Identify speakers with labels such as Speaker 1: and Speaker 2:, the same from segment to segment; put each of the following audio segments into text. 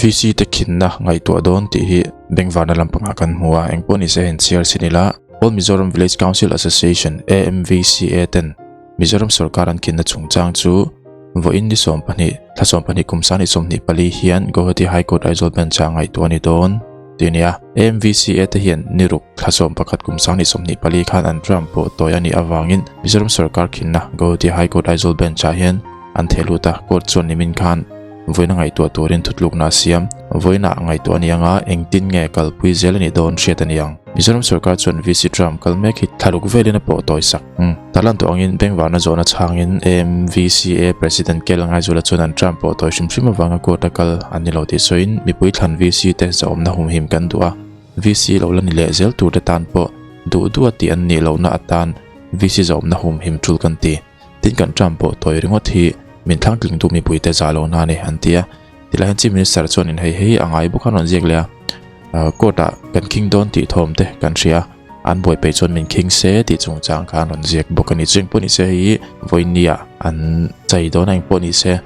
Speaker 1: VC te khinna ngaihtuah dawn tih hi bengvarna lampangah kan hmu a, engpawh nise heng chhiar chin ila All Mizoram Village Council Association, AMVCA, ten Mizoram sorkar an khinna chungchang chu vawiin ni 12, thla 12 kum 2024 hian Guwahati High Court Aizawl Bench ah ngaihtuah a ni dawn tih a ni a. AMVCA te hian ni ruk thla 11 kum 2024 khan an term pawh tawi a nih avangin Mizoram sorkar khinna Guwahati High Court Aizawl Bench ah hian an theh lut a, court chuan nimin khan vawiina ngaihtuah turin thutlukna a siam. Vawiinah ngaihtuah a ni anga engtin nge kalpui zel a nih dawn hriat a ni ang. Mizoram sorkar chuan VC Trump kal mek hi thlaruk velin a pawh tawi sak. Tarlan tawh angin bengvarna zawhna chhangin AMVCA President Kel Ngaizula chuan an Trump pawh tawi hrim hrim avanga court a kal an ni lo tih sawiin mipui thlan VC te zahawmna humhim kan duh a, VC lo la ni leh zel tur te tan pawh duh duh a tih an nih lohna atan VC zahawmna humhim tul kan ti. Tin kan Trump pawh tawi ringawt hi min thlang tling tu mipui te zah lo na a ni an ti a. Tilai hian Chief Minister chuan in hei hei a ngai bawk a rawn ziak leh a. Court ah kan khing dawn tih thawm te kan hria a, an buai peih chuan min khing se tih chungchang kha an rawn ziak bawk a ni. Chueng pawh ni se hei hi vawiin ah an chei dawn a eng pawh ni se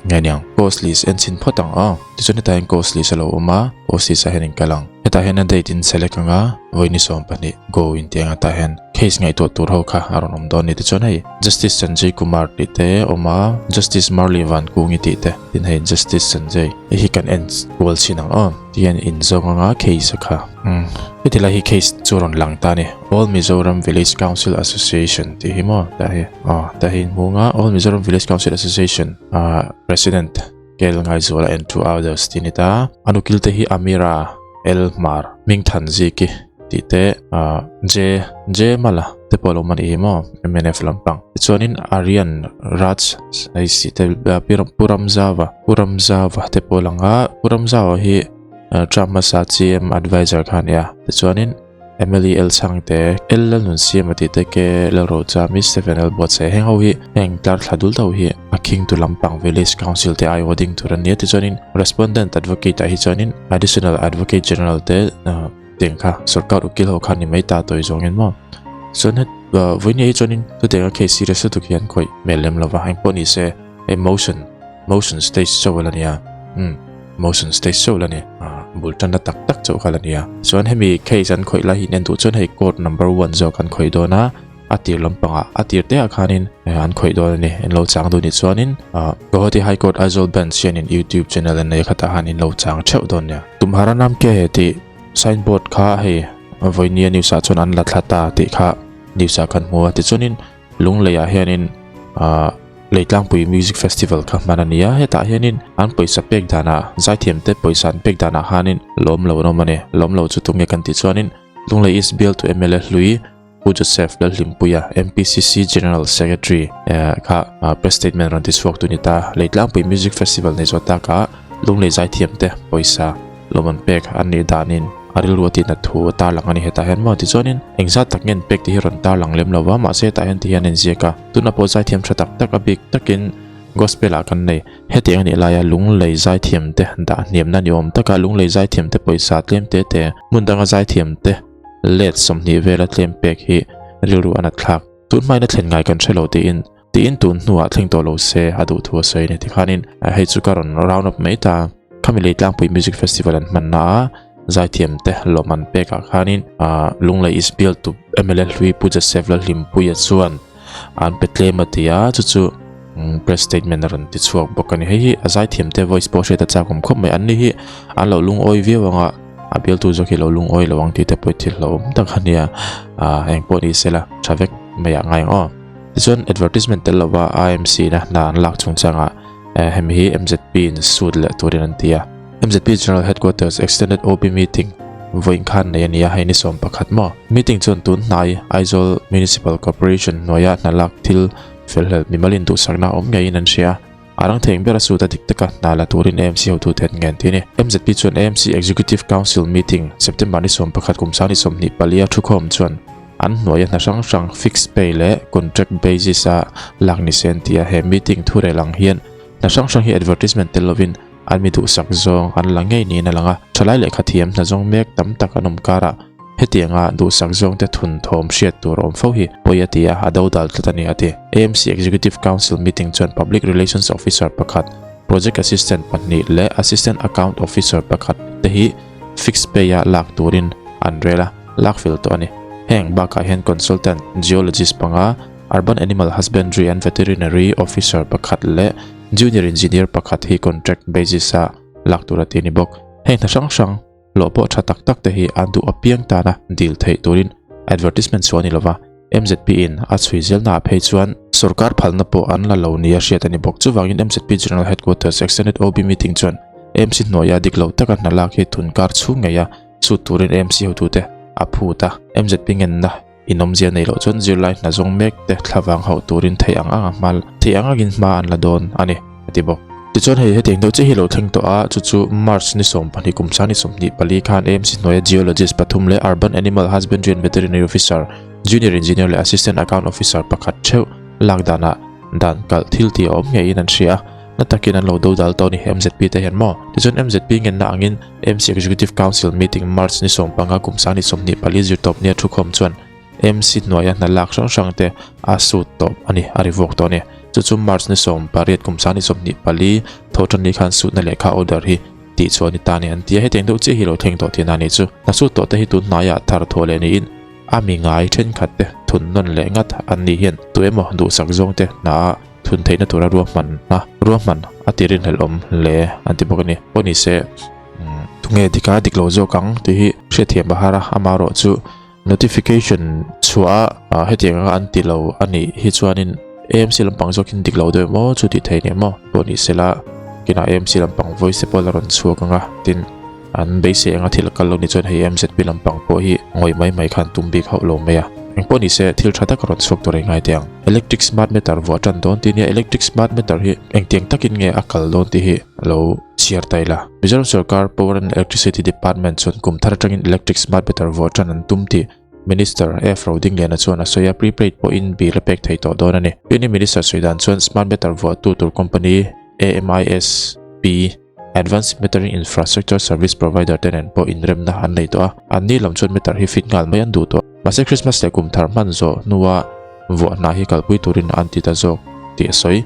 Speaker 1: nge niang cost list en chhin phawt ang aw. Tichuan hetah hian cost list a lo awm a, cost list ah hian in kal ang. Hetah hian a date in select ang a, vawiin ni 12 go in tih ang hetah hian. Case ngaihtuah tur ho kha a rawn awm dawn a ni. Tichuan hei Justice Sanjay Kumar tih te a awm a, Justice Marley Vankungi tih te, tin hei Justice Sanjay hei hi kan en kual chhin ang aw. Tihian in zawng anga case a kha. Umm heti lai hi case chu a rawn lang ta a ni. All Mizoram Village Council Association tih hi maw tah hi aw tah hi in hmu anga All Mizoram Village Council Association ah President Kel Ngaizuala and two others tih a ni ta. A nukil te hi Amira L Hmar Hmingthan Ziki tih te ah J J Mala te pawh a lo awm a nih hi maw mnf lampang. Tichuanin Aryan Raj hei si te Pu Ramzauva Pu Ramzauva te pawh a lang a, Pu Ramzauva hi Trump hmasa CM adviser kha a ni a. Tichuanin Emily L Chhangte, L Lalnunsiama tih te K Lalrochami, Stephen L Buatsaih heng ho hi heng tlar thla dul tho hi a khingtu lampang Village Council te aiawh ding tur an ni a. Tichuanin Respondent Advocate ah hi chuanin Additional Advocate General te teng kha sorkar ukil ho kha ni mai ta tawi zawngin maw. Chuan het vawinia hi chuanin chutianga case serious lutuk hi an khawih hmel lem lova engpawh ni se hei motion motion stage chauh a la nia umm motion stage chauh a la ni bul tanna tak tak chauh kha la nia chuan hemi case an khawih lai hi en duh chuan hei court number one zawk an khawih dawn a a tir lampangah a tir te ah khanin an khawih dawn a ni in lo chang duh ni chuanin Guwahati High Court Aizawl Bench hianin YouTube channel an nei khatah khan in lo chang theuh dawn nia Tumhara Namke tih signboard kha hei vawinia news ah chuan an la thla ta tih kha news ah kan hmu a tichuanin Lunglei ah hianin ah Leitlangpui Music Festival kha hman a ni a, hetah hianin an pawisa pek danah zaithiam te pawisa an pek danah khanin lawm lo an awm a ni. Lawm lo chu tunge kan tih chuanin Lunglei East bialtu mla hlui Pu Joseph Lalhlimpuia MPCC General Secretary kha press statement rawn ti chhuak tu ni ta. Leitlangpui Music Festival nei zawh takah Lunglei zaithiam te pawisa lawm an pek an nih danin a rilru a tihna thu a tarlang a ni hetah hian maw tichuanin engzat tak nge an pek tih hi rawn tarlang lem lo va mahse hetah hian tihian a inziak a tunah pawh zaithiam tha tak tak a bik takin gospel ah kan nei hetiang a nih laia lunglei zaithiam te dah hniamna ni awm taka lunglei zaithiam te pawisa tlem te te hmun danga zaithiam te let 20 vela tlem pek hi rilru a nat thlak tun hmain a thlen ngai kan hre lo tiin tiin tun hnuah thleng tawh lo se a duh thu a sawi a ni tikhanin hei chu ka rawn round up mai ta khami Leitlangpui Music Festival an hmanna a zaithiam te lawm an pek ah khanin Lunglei East Bial tu mla hlui Pu Joseph Lalhlimpuia chuan an pe tlem a ti a chu chu press statement a rawn ti chhuak bawk a ni hei hi a zaithiam te voice pawh hriat a chak awm khawp mai an ni hi an lo lungawi viau ang a a bialtu zawk hi lo lungawi lo ang tih te pawh thil hlauhawm tak a nia engpawh ni sela tha vek mai ah ngai ang aw. Tichuan advertisement tel lova IMC na hna an lak chungchangah hemi hi MZP in suit leh turin an ti a. MZP General Headquarters Extended OB Meeting vawiin khan nei a ni a, hei ni 11 maw. Meeting chuan tun hnai Aizawl Municipal Corporation hnuaia hna lak thil felhlel mimal in duhsakna awm ngeiin an hria. A rang thei eng ber a suit a dik taka hna la turin AMC hotute an ngen thin a ni. MZP chuan AMC Executive Council Meeting September ni 11 kum sang ni 24 a thukhawm chuan An hnuaia hna hrang hrang fixed pay leh contract basis a lak ni se an ti a, he meeting thurel ang hian hna hrang hrang hi advertisement tel lovin an mi duhsak zawng an la ngei niin a lang a. Thalai lehkha thiam hna zawng mek tam tak an awm karah hetianga duhsak zawngte thun thawm hriat tur a awm fo hi pawi a ti a, a dodal tlat a ni a ti. AMC Executive Council meeting chuan Public Relations Officer pakhat. Project Assistant pahnih leh Assistant Account Officer pakhat te hi fixed pay-a lak turin an rel a, lak fel tawh a ni. Heng bakah hian Consultant Geologist panga, Urban Animal Husbandry and Veterinary Officer pakhat leh Junior Engineer pakhat hi contract basis-a lak tur a ti a ni bawk. Heng hna hrang hrang hlawh pawh tha tak tak te hi an duh apiang tana dil theih turin advertisement chhuah a ni lova, MZP in a chhui zelnaah phei chuan sorkar phalna pawh an la lo nia hriat a ni bawk. Chuvangin MZP General Headquarters Extended OB meeting chuan AMC hnuaia dik lo taka hna lak hi tunkar chhung ngeia chhut turin AMC hotute a phut a, MZP ngenna Inawmzia nei loh chuan zirlai hna zawng mek te thlavang hauh turin theih ang anga hma theih ang angin hma an la dawn a ni, a ti bawk. Tichuan hei hetiang deuh chiah hi lo thleng tawh a, chu chu March ni 12 kum sang ni 24 khan AMC hnuaia Geologist pathum leh Urban Animal Husbandry and Veterinary Officer, Junior Engineer leh Assistant Account Officer pakhat theuh lak danah dan kalh thil tih a awm ngeiin an hria a, na takin an lo do dal tawh a ni MZP te hian maw? Tichuan MZP ngenna angin MC Executive Council meeting March ni 15 kum sang ni 24 zirtawp nia thukhawm chuan MC hnuaia hna lak hrang hrang te a sut tawp a ni, a revoke tawh a ni. Chu chu March ni 18 kum sang ni 24 tho tan ni khan sutna lehkha order hi tih chhuah a ni ta a ni an ti a, hetiang deuh chiah hi lo thleng tawh tihna a nih chu. Hna sut tawh te hi tun hnaiah thar thawh leh niin a mi ngai thenkhat te thun nawn leh ngat an nih hian tu emaw duhsak zawng te hna a thun theihna tura ruahman a ruahman a ti rinhlelh awm hle an ti bawk a ni. Pawh ni se tunge dika dik lo zawk ang tih hi hriatthiam a har a, amaherawh chu notification chhuah a hetiang anga an ti lo a nih hi chuanin AMC lampang zawkin dik lo deuh emaw chu tih theih nih emaw pawh ni sela kinah AMC lampang voice te pawh la rawn chhuak ang a, tin An beisei anga thil a kal lo ni chuan hei MZP lampang pawh hi ngawih mai mai khan tum bik hauh lo mai a. Engpawh ni se thil tha tak a rawn chhuak tur a ingai teh ang. Electric smart meter vuah tan dawn tih nia electric smart meter hi engtiang takin nge a kal dawn tih hi lo chhiar ta ila. Mizoram sorkar Power and Electricity Department chuan kum thar atangin electric smart meter vuah tan an tum tih Minister F Rodingliana chuan a sawi a, prepaid pawhin bill a pek thei tawh dawn a ni. Tuni Minister sawi dan chuan smart meter vuahtu tur company AMISP Advanced Metering Infrastructure Service Provider te nen pawh inremna an nei tawh a, anni lam chuan meter hi fit nghal mai an duh tawh. Mahse Christmas leh kum thar hman zawh hnua vuah hna hi kalpui turin an ti ta zawk tih a sawi.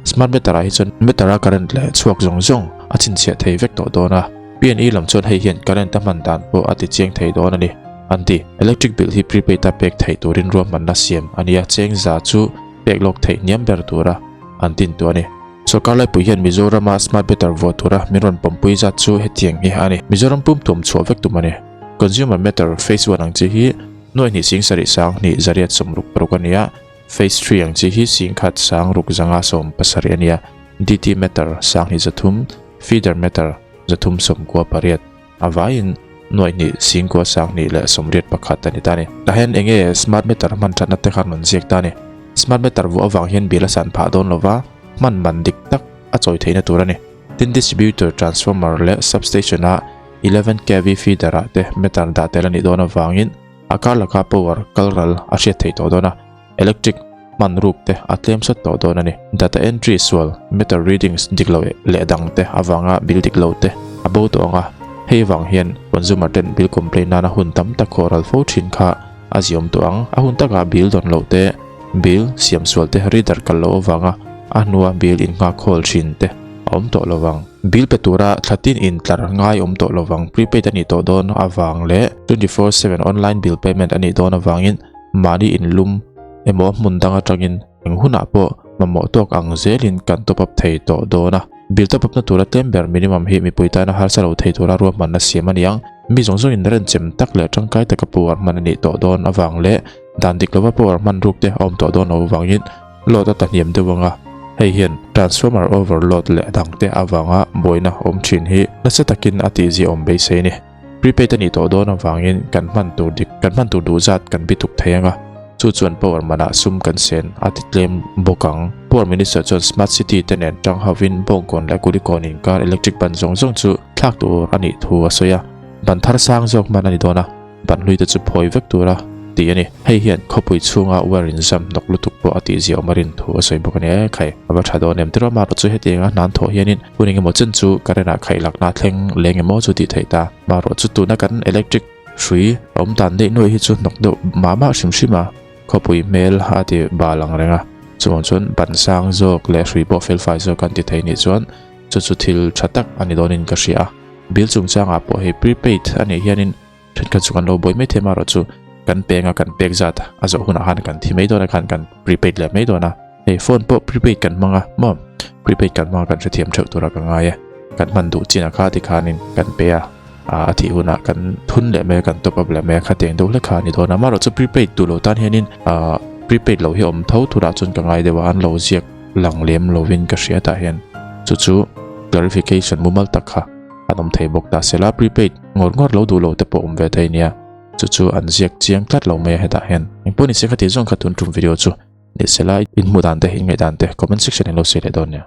Speaker 1: Smart meter ah hi chuan meter a current leh chhuak zawng zawng a chhinchhiah thei vek tawh dawn a, PNE lam chuan hei hian current a hman dan pawh a ti chiang thei dawn a ni, an ti. Electric bill hi prepaid a pek theih turin ruahmanna siam a nia, cheng za chu pek lawk theih hniam ber tura an tin tawh a ni. Sorkar laipui hian Mizorama smart meter vuah tura min rawn pawmpui zat chu hetiang hi a ni. Mizoram pum tuam chhuah vek tum a ni. Consumer meter phase one ang chi hi nuai hnih sing sarih sang hnih zariat sawm ruk paruk a ni a, phase three ang chi hi sing khat sang ruk zanga sawm pasarih a ni a, DT meter sang hnih zathum, feeder meter zathum sawmkua pariat a vaiin nuai hnih singkua sang hnih leh sawmriat pakhat a ni ta a ni. Tah hian enge smart meter hman thatna te kha an rawn ziak ta a ni. Smart meter vuah avang hian bill a san phah dawn lova, hman man dik tak a chawi theihna tur a ni. Tin distributor, transformer leh substation a 11 kv feeder ah te meter dah tel a nih dawn avangin a kar laka power kal ral a hriat theih tawh dawn a, electric hman ruk te a tlem sawt tawh dawn a ni. Data entry sual, meter readings dik lo leh dang te avanga bill dik lo te a bo tawh ang a, hei vang hian consumer ten bill complaint nana hun tam tak khawh ral fo thin kha a ziawm tawh ang. A hun takah bill dawn loh te, bill siam sual te, reader kal loh avanga a hnua bill innghak khawl thin te a awm tawh lo vang. Bill pe tura thla tin intlar ngai awm tawh lo vang. Prepaid a nih tawh dawn avang leh 24/7 online bill payment a nih dawn avangin mahni inlum emaw hmun dang atangin eng hunah pawh mamawh tawk ang zelin kan top up thei tawh dawn a. Bill top up na tura tlem ber minimum hi mipui tana harsa lo thei tura ruahmanna siam a ni ang. Mi zawng zawngin renchem tak leh tangkai taka power hman a nih tawh dawn avang leh dan dik lova power hman ruk te a awm tawh dawn lo avangin load a ta hniam deuh ang a, hei hian transformer overload leh dang te avanga buaina awm thin hi nasa takin a tihzia awm beisei a ni. Prepaid a nih tawh dawn avangin kan hman tur dik kan hman tur duh zat kan bituk thei ang a, chu chuan power manah sum kan sen a ti tlem bawk ang. Power Minister chuan Smart City te nen tang hovin Bawngkawn leh Kulikawn inkar electric ban zawng zawng chu thlak tur a nih thu a sawi a, ban thar sang zawk hman a ni dawn a, ban hlui te chu phawi vek tura tih a ni. Hei hian khawpui chhunga wire inzam hnawk lutuk pawh a tihzia awm a rin thu a sawi bawk a ni. E khai, a va tha dawn em tirh a, marawh chu hetianga hnan thawh hianin hun engemaw chen chu current ah khaih lakna thleng leng emaw chu tih theih ta. Marawh chu tuna kan electric hrui awm dan daih nuaih hi chu hnawk deuh mah mah hrim hrim a, khawpui hmel a ti bal ang reng a, chuvang chuan ban sang zawk leh hrui pawh felfai zawk kan ti thei nih chuan. Chu chu thil tha tak a ni dawnin ka hria a. Bill chungchangah pawh hei prepaid a nih hianin thenkhat chu kan lo buai mai thei amaherawh chu kan peng a kan pek zat a zawh hunah khan kan thi mai dawn a khan kan prepaid leh mai dawn a. Hei phone pawh prepaid kan hmang a maw prepaid kan hmang a kan hrethiam theuh tura ka ngai e. Kan hman duh chinah kha tikhanin kan pe a a thih hunah kan thun leh mai a kan top up leh mai a khatiang deuh hlek kha a ni dawn a. Amaherawh chu prepaid duh lo tan hianin ah prepaid lo hi a awm tho turah chuan ka ngai deuh a an lo ziak lang lem lovin ka hria tah hian chu chu clarification mumal tak kha an awm thei bawk ta sela prepaid ngawr ngawr lo duh lo te pawh awm ve thei nia chu chu an ziak chiang tlat lo mai a hetah hian engpawh ni se kha tih zawng kha tun tum video chu ni sela in hmuh dan te in ngaih dan te comment section in lo sawi leh dawn nia.